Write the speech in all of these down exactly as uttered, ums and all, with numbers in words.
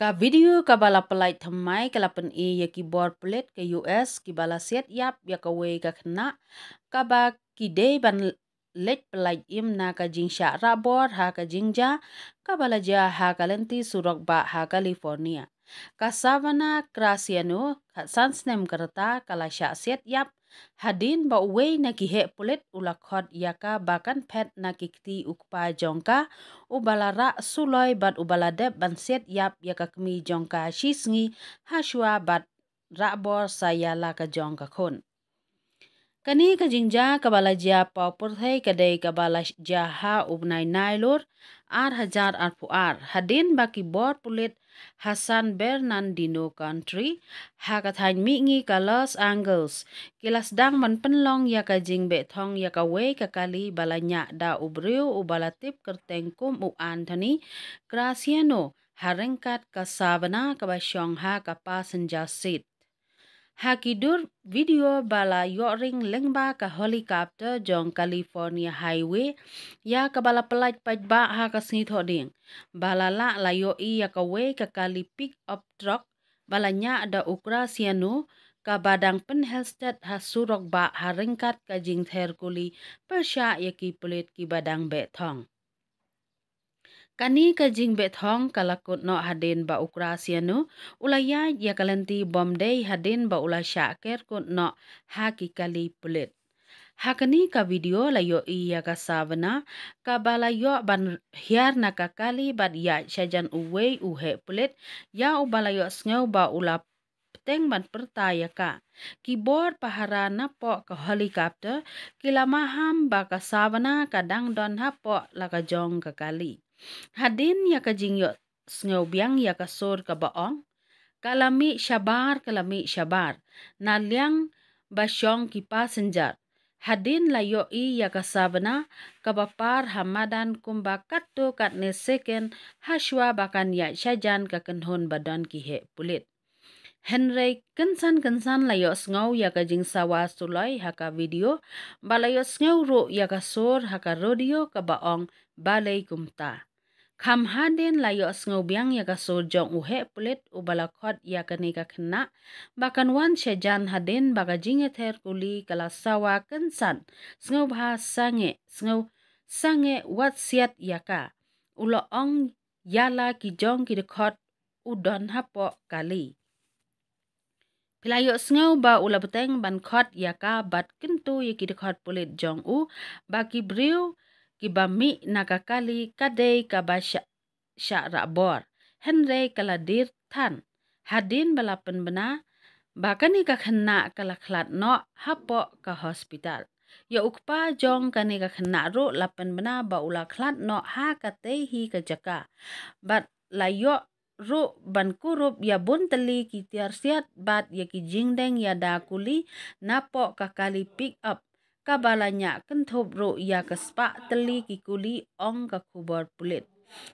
Ka video kaba la pynlait thymmai ka la pyni ïa ki bor pulit ka U S kiba la siat ïap ïa kawei ka khynnah kaba ki dei ban leit pynlait im na ka jingshah rah bor ha ka jingjia kaba la jia ha ka lynti surok bah ha California. Ka Savannah Graziano, khatsan snem ka rta, ka la shah siat ïap hadien ba uwei na ki heh pulit u la khot ïa ka ba kan phet na ki kti u kpa jong ka, uba la rah suloi bad uba la dep ban siat ïap ïa ka kmie jong ka shi sngi hashwa bad rah bor sa ïa la ka jong ka khun. Kane ka jingjia kaba la jia paw pyrthei ka dei kaba la jia ha u bnai Nailur ar hajar arphew ar, hadien ba ki bor pulit ha San Bernardino County, ha ka thaiñ mihngi ka Los Angeles, ki la sdang ban pynlong ïa ka jingbeh thong ïa kawei ka kali ba la ñiah da u briew uba la tip kyrteng kum u Anthony Graziano, ha ryngkat ka Savannah kaba shong ha ka passenger seat. Ha ki dur video ba la ïoh ring lyngba ka helicopter jong California Highway ïa kaba la pynlait paidbah ha ka sngi Thohdieng, ba la lah la ïohi ïa kawei ka kali pick up truck ba la ñiah da u Graziano, kaba dang pynhel stet ha surok bah ha ryngkat ka jingther kuli pyrshah ïa ki pulit kiba dang beh thong. Kane ka jingbeh thong ka la kut noh hadien ba u Graziano u la ïaid ïa ka lynti bym dei hadien ba u la shah ker kut noh ha ki kali pulit. Ha kane ka video la ïohi ïa ka Savannah kaba la ïoh ban hiar na ka kali bad ïaid shajan uwei u heh pulit, ïa uba la ïohsngew ba u la bteng ban pyrta ïa ka. Ki bor pahara napoh ka helicopter ki la maham ba ka Savannah ka dang don hapoh la ka jong ka kali. Hadien ïa ka jingïohsngew biang ïa ka sur kaba ong, "Ka la mih shabar, ka la mih shabar," na liang ba shong ki passenger. Hadien la ïohi ïa ka Savannah kaba par ha madan kumba katto katne second hashwa ba kan ïaid shajan ka kynhun ba don ki heh pulit. Hynrei kynsan kynsan la ïohsngew ïa ka jingsawa suloi ha ka video, ba la ïohsngew ruh ïa ka sur ha ka radio kaba ong, "Balei kumta?" Kham hadien la ïohsngew biang ïa ka sur jong u heh pulit uba la khot ïa kane ka khynnah ba kan wan shajan hadien ba ka jingïather kuli ka la sawa kynsan, sngewbha sangeh, sngew sangeh wat siat ïa ka. U la ong ïa la ki jong ki dkhot u don hapoh kali. Phi la ïohsngew ba u la bteng ban khot ïa ka bad kyntu ïa ki dkhot pulit jong u ba ki briew kiba mih na ka kali ka dei kaba shah, shah rah bor. Hynrei ka la dier than hadien ba la pynbna ba kane ka khynnah ka la khlad noh hapoh ka hospital. Ïa u kpa jong kane ka khynnah ruh la pynbna ba u la khlad noh ha katei hi ka jaka. Bad la ïoh ruh ban kurup ïa bun tylli ki tiar siat bad ïa ki jingdeng ïada kuli napoh ka kali pick up, kaba la ñiah kynthup ruh ïa ka spah tylli ki kuli, ong ka khubor pulit.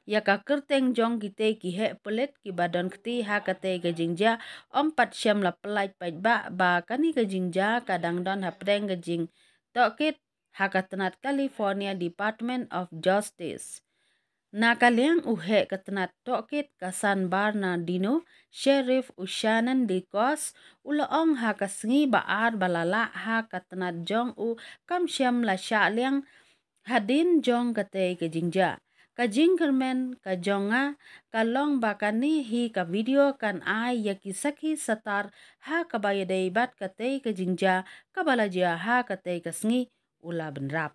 Ïa ka kyrteng jong kitei ki heh pulit kiba don kti ha katei ka jingjia ym pat shym la pynlait paidbah ba kane ka jingjia ka dang don hapdeng ka jingtohkit ha ka tnat California Department of Justice. Na ka liang u heh ka tnat tohkit ka San Bernardino, Sheriff u Shannon Dacus, u la ong ha ka sngi ba ar ba la lah ha ka tnat jong u kam shym la shah liang hadien jong katei ka jingjia. Ka jingkyrmen ka jong nga ka long ba kane hi ka video kan ai ïa ki sakhi satar ha kaba ïadei bad katei ka jingjia kaba la jia ha katei ka sngi, u la bynrap.